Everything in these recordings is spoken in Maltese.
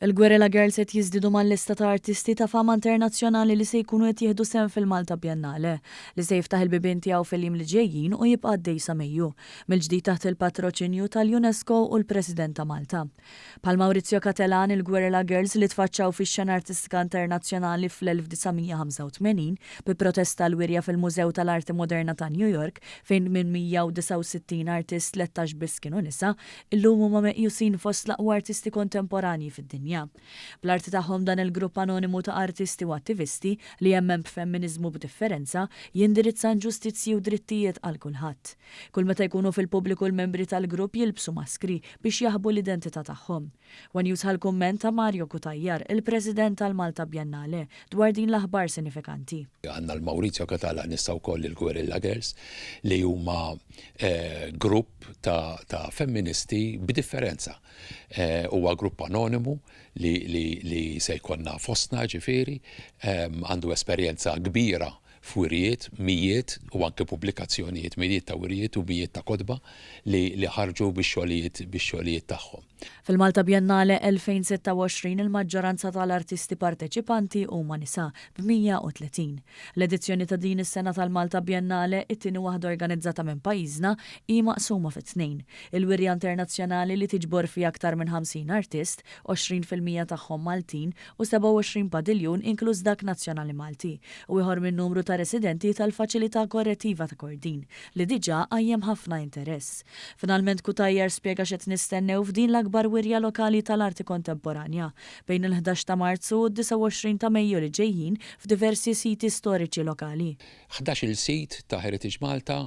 Il-Guerrilla Girls qed jiżdiedu mal-lista ta' artisti ta' fama internazzjonali li se jkunu qed jieħdu sehem fil-Malta Biennale, li se jiftaħ il-bibien tiegħu fil-jiem li ġejjin u jibqa' għaddej sa Mejju, mill-ġdid taħt il-patroċinju tal-UNESCO u l-President ta' Malta. Bħal Maurizio Catelan, il-Guerrilla Girls li tfaċċaw fix-xena artistika internazzjonali fl-1985 bi protesta għall-wirja fil-Mużew tal-Arti Moderna ta' New York fejn minn 169 artist 13 biss kienu nisa, Illum huma meqjusin fost l-aqwa artisti kontemporanji fid-dinja. Bl-arti tagħhom dan il-grupp anonimu ta' artisti u attivisti, li jemmen b'femminiżmu b'differenza, jindirizza inġustizzji u drittijiet għal kulħadd. Kull meta jkunu fil-pubbliku l-membri tal-grupp jilbsu maskri biex jaħbu l-identità tagħhom. One News ħa l-kumment ta' Mario Cutajar, il-President tal-Malta Biennale, dwar din l-aħbar sinifikanti. Għandna l-Maurizio Catalan issa wkoll il-Guerrilla Girls li huma grupp ta' femministi b'differenza. Huwa grupp anonimu li se jkollna fostna ġifieri, għandu esperjenza kbira f'wirjiet, mijiet u anke pubblikazzjonijiet, mijiet ta' wirjiet u mijiet ta' kotba li ħarġu bix-xogħlijiet bix-xogħlijiet tagħhom. Fil-Malta Biennale 2026 il-maġġoranza tal-artisti parteċipanti huma nisa, b'130. L-edizzjoni ta' din is-sena tal-Malta Biennale, it-tieni waħda organizzata minn pajjiżna, hi maqsuma fi tnejn. Il-wirja internazzjonali li tiġbor fiha aktar minn 50 artist, 20% tagħhom Maltin, u 27 padiljun inkluż dak nazzjonali Malti, u ieħor minn numru ta' residenti tal-Faċilità Korrettiva ta' Kordin, li diġà qajjem ħafna interess. Finalment Cutajar spjega x'qed nistennew f'din l-akbar wirja lokali tal-arti kontemporanja, bejn il-ħdax ta' Marzu u d-29 ta' Mejju li ġejjin f'diversi siti storiċi lokali. Ħdax-il sit ta' Heritage Malta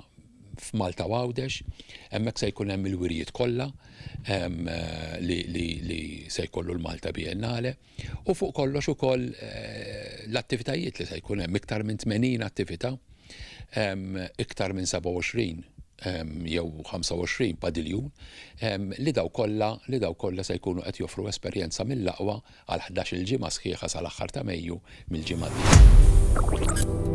f'Malta u Għawdex, hemmhekk se jkun hemm il-wirjiet kollha li se jkollu l-Malta Biennale u fuq kollox ukoll l-attivitajiet li se jkun hemm iktar minn 80 attività, iktar minn 27 jew 25 padiljun li daw kollha li daw kollha se jkunu qed joffru esperjenza mill-aqwa għal 11-il ġimgħa sħiħa sal-aħħar ta' Mejju mill-ġimgħa d-dieħla.